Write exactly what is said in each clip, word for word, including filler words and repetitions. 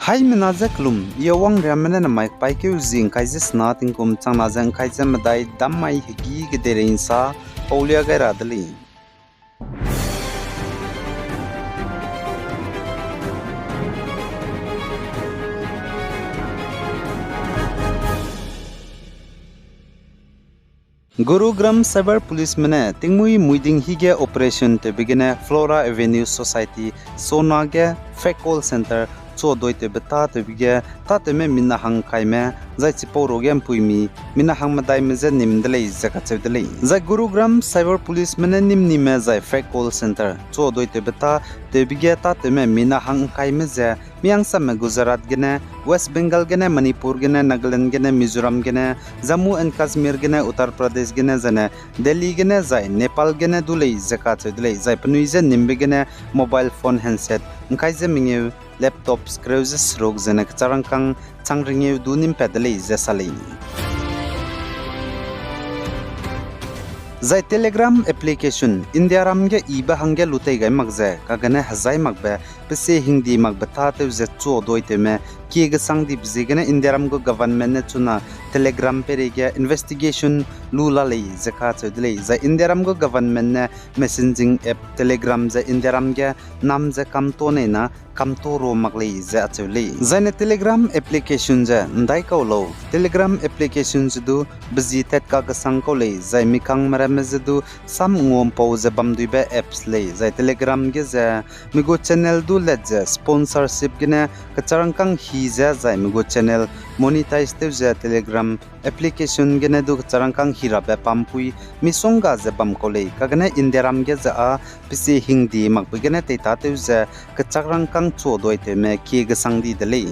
Haimena ze kelum, I Awang Riamme ne namai kepaîkeu zi ’ngkai ze sena tingkum changna ze ’ngkai ze medai dam mai hegî kedeirei ’nsa paulia gai ra de lei. Gurugram Cyber Policeme ne tingmuî muiding hi ge operation tewbe gene Flora Avenue Society, Sona ge fake call centre chuaduaitewbe tâtewbe ge tâtewme mina hangkaime, zai chipau ruage ’mpuimi mina hangmedaime je nîm de lei ze kacheu de lei. Zai Gurugram Cyber Policeme ne nîm nime zai fake call centre chuaduaitewbe tâtewbe ge tâtewme mina hangkaime ze mihangsame Gujarat gene, West Bengal gene, Manipur gene, Nagaland gene, Mizoram gene, Jammu and Kashmir gene, Uttar Pradesh gene, zane Delhi gene, zai Nepal gene du lei ze kacheu de lei. Zai penui je nîmbe gene mobile phone handset ’ngkai ze mengeu, laptops kereu ze seruk zane kecharangkâng chang rengeu du nîmpat de lei ze sa lei. Zai Telegram application Indiaram ge yibe hangge lutei gai mak ze kagene hezai makbe, pesie hingdi makbe tâtew ze chuaduaitewme kie gesang dibe ziegene Indiaram gu government ne chuna Telegram peireige investigation lu la lei ze kacheu de lei. Zai Indiaram gu government ne messaging app Telegram ze Indiaram ge nam ze kamto nei na kamto ro mak lei ze acheu lei. Zaine Telegram application ze ’ndaikau lau. Telegram application ze du bezi tat kakesang kau lei, zai mikangme ramme ze du sam nguampau ze bamduibe apps lei. Zai Telegram ge ze mi gu channel du let ze sponsorship gene kecharangkâng hi ze zai mi gu channel monetize tew ze Telegram application gene du kecharangkâng hi rabe pampui misongga ze bam kau lei. Kagene Indiaram ge ze â pesie hingdi makbe gene teitatew ze kecharangkâng chuaduaitewme kie gesang di de lei.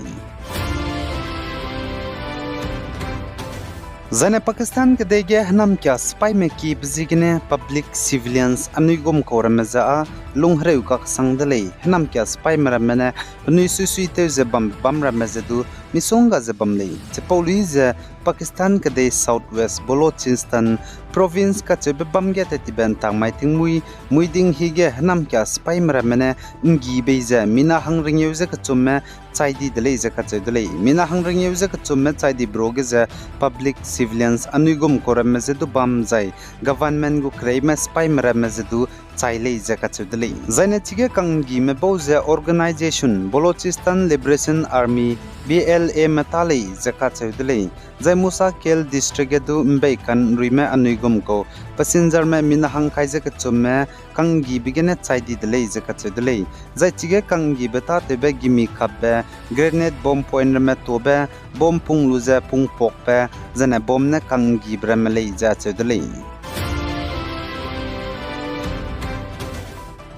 Zaine Pakistan kedei ge hênamkia sipaîme kiebe ziegene public civilians anui gum kau ramme ze â lunghereu kakesang de lei. Hênamkia sipaîme ramme ne penui suisuitew ze bam, bam ramme ze du misongga ze bam lei. Chipau lui ze Pakistan kedei South West Balochistan province kacheube bâm ge tettibe ’ntak mai tingmuî muiding hi ge hênamkia sipaîme ramme ne ’nggi bei ze mina hang rengeu ze kechumme chai di de lei ze kacheu de lei. Mina hang rengeu ze kechumme chai dibe ruage ze public civilians anui gum kau ramme ze du bam zai government gu kereime sipaîme ramme ze du chai lei ze kacheu de lei. Zaine chige ka'nggime bau ze Organisation Balochistan Liberation Army, B L A me ta lei ze kacheu de lei. Zai Musa Kale District ge du ’mbei kanruime anui gum kau passengerme mina hang kai ze kechumme ka'nggibe gene chai di de lei ze kacheu de lei. Zai chige ka'nggibe tâtewbe gimi kapbe, grenade bomb point ramme tuâbe, bomb pung lu ze pung pakbe, zane bomb ne ka'nggibe ramme lei ze acheu de lei.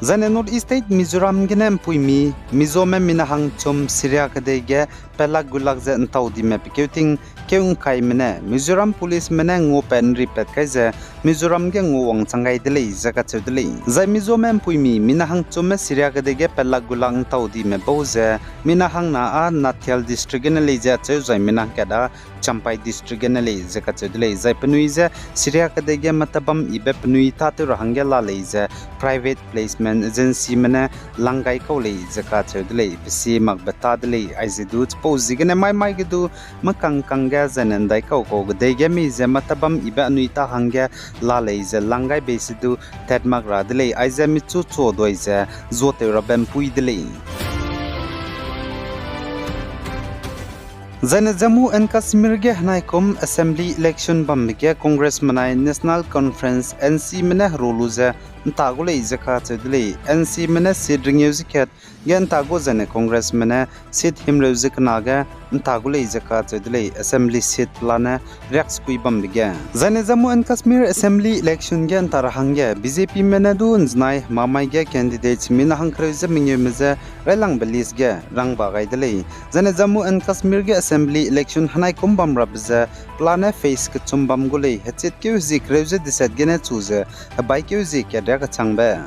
Zaine North East State Mizoram gene ’mpuimi Mizome mina hangchum Syria kedei ge pelak gulak ze ’ntaudime pe keu ting keu ’ngkaime ne Mizoram policeme ne nguapat ’nripat kai ze Mizoram ge nguawang chang gai de lei ze kacheu de lei. Zai Mizome ’mpuimi mina hangchumme Syria kedei ge pelak gulak ’ntaudime bau ze mina hangna â Nathial District gene lei ze acheu zai mina hangkat â Champhai District gene lei ze kacheu de lei. Zai penui ze Syria kedei ge matabam yibe penui tâtew ra hangge la lei ze private placement agencyme ne lang gai kau lei ze kacheu de lei. Pe sie makbe tâ de lei, aize du chipau ziegene mai mai ge du mekang kangge zaine ’ndaikau kau kedei ge mei ze matabam yibe anui tâ hangge la lei ze lang gai bei se du tat mak ra de lei, aize michu chuaduai ze zuatew rabe ’mpui de lei. Zaine Jammu and Kashmir ge henaikum assembly election bambe ge Congressme nai National Conference, N C me ne heru lu ze ’nta gu lei ze kacheu de lei. N C me ne seat rengeu ze kat ge ’nta gu zaine Congressme ne seat himreu ze kena ge ’nta gu lei ze kacheu de lei, assembly seat pelane riaksekui bambe ge. Zaine Jammu and Kashmir assembly election ge ’nta ra hangge B J Pme ne du ’nzenai hemamai ge candidates mina hangkereu ze mengeume je railangbe list ge rangba gai de lei. Zaine Jammu and Kashmir ge assembly election henaikum bam rabe ze pelane phase kechum bam gu lei, hechitkeu hezie kereu ze deset gene chu ze hebaikeu hezie kat riakechangbe.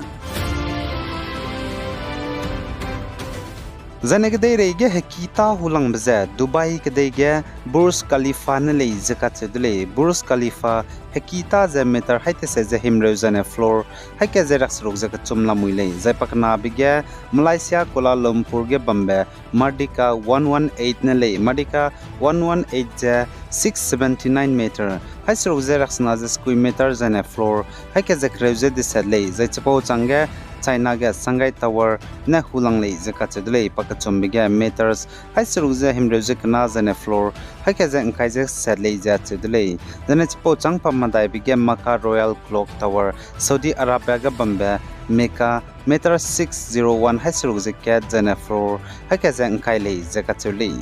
Zaine kedeirei ge heki tâ hulangbe ze Dubai kedei ge Burj Khalifa ne lei ze kacheu de lei. Burj Khalifa heki tâ ze meter hai tese ze himreu zaine floor haika ze riakseruk ze kechum lamui lei. Zai pakenabe ge Malaysia Kuala Lumpur ge bambe Merdeka one one eight ne lei. Merdeka one one eight ze six seventy nine meter, hai seruk ze riaksena ze sekui meter zaine floor haika ze kereu ze deset lei. Zai chipau chângge China ge Shanghai Tower ne hulang lei ze kacheu de lei. Pakechumbe ge meters hai seruk ze himreu ze kena zaine floor haika ze ngkai ze set lei ze acheu de lei. Zaine chipau chângpam medaibe ge Makkah Royal Clock Tower, Saudi Arabia ge bambe Mecca, meter six zero one hai seruk ze kat zaine floor haika ze ngkai lei ze kacheu lei.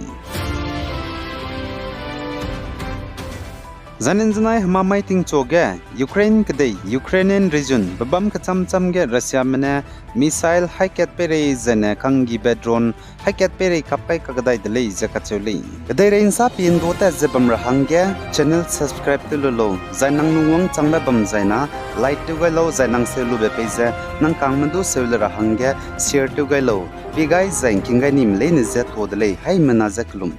Zaine ’nzenai hemamai tingchu ge, Ukraine kedei, Ukrainian region, bebâm kechâm châm ge Russiame ne missile hai kat peirei zaine kanggibe drone hai kat peirei kap kai kakdai de lei ze kacheu lei. Kedeirei ’nsa pie ’ndu tat ze bam ra hangge channel subscribe tew lu lau, zai nang lungwang changbe bam zaina like tew gai lau, zai nang seu lube pei ze nang kangme du seu le ra hangge share tew gai lau. Pie gai zai ’ngking gai nime leine je tuâ de lei, haimena je kelum.